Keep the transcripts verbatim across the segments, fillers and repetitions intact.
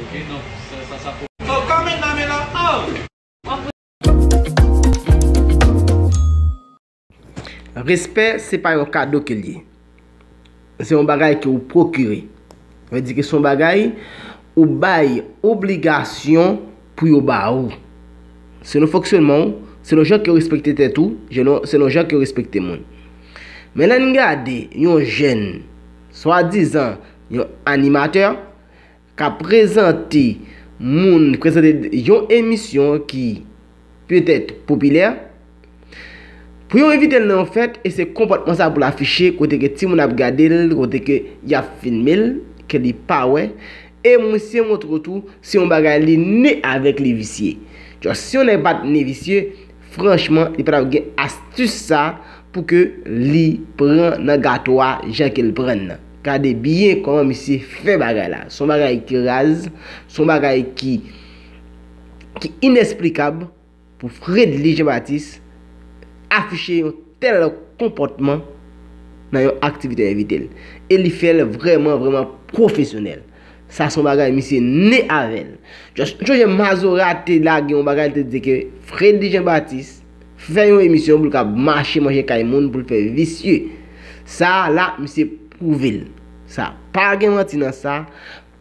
Ok, non, sa, sa, sa. Oh, comment, Mamela? Oh! Respè, se pa yon kado ke l ye. Se yon bagay ke ou pwokire. Sa vle di ke se yon bagay ou bay obligasyon pou yo ba ou. Selon fonksyònman w, selon jan ke w respekte tèt ou, selon, selon jan ke w respekte moun. Men lè n gade yon jèn, swadizan yon animatè, k ap prezante moun, prezante yon emisyon ki petèt popilè, pou yo envite l nan yon fèt, e se konpòtman sa pou l afiche, kote ke timoun ap gade l, kote ke y ap filme l, ke li pa wè, e misye montre w tou, se yon bagay li ne avèk li visye. Just, si yon nèg pa t ne visye, franchman, li pa t ap gen astis sa pou ke li pran nan gato a jan ke l pran nan. Gade byen kòman misye fè bagay la. Se yon bagay ki raz, se yon bagay ki, ki inesplikab pou Fredly Jean Baptiste afiche yon tèl konpòtman nan yon aktivite yo envite l. E li fè l vrèman, vrèman pwofesyonèl. Sa se yon bagay misye ne avè l. Just, m sonje Mazora te lage yon bagay, li te di ke Fredly Jean Baptiste fè yon emisyon pou l ka mache manje kay moun, pou l fè visye. Sa la, misye pwouve l. Sa, pa gen manti nan sa,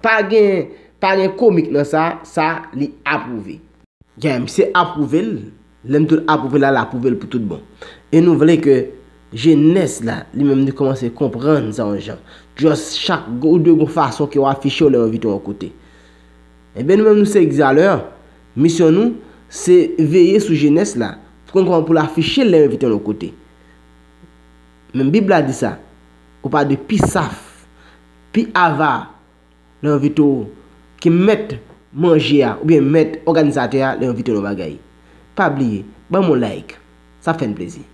pa gen, pa gen komik nan sa, sa, li apwouve. Yeah, misye apwouve l. Lè m di l apwouve l la, l apwouve l pou tout bon. E nou vle ke jenès la, li menm, li kòmanse konprann sa yon jan. Just chak gwo, ou dwe gon fason ke w afiche w lè yo envite w yon kote. Ebyen, nou menm, nou se egzalè. Misyon nou, se veye sou jenès la, pou konn kòman pou l afiche l lè yo envite l yon kote. Menm Bib la di sa, ou pa dwe pi saf, pi ava, lè yo envite w, ki mèt manje a, oubyen mèt òganizatè a, lè yo envite w nan bagay. Pa bliye, ban m yon like. Sa fè n plezi.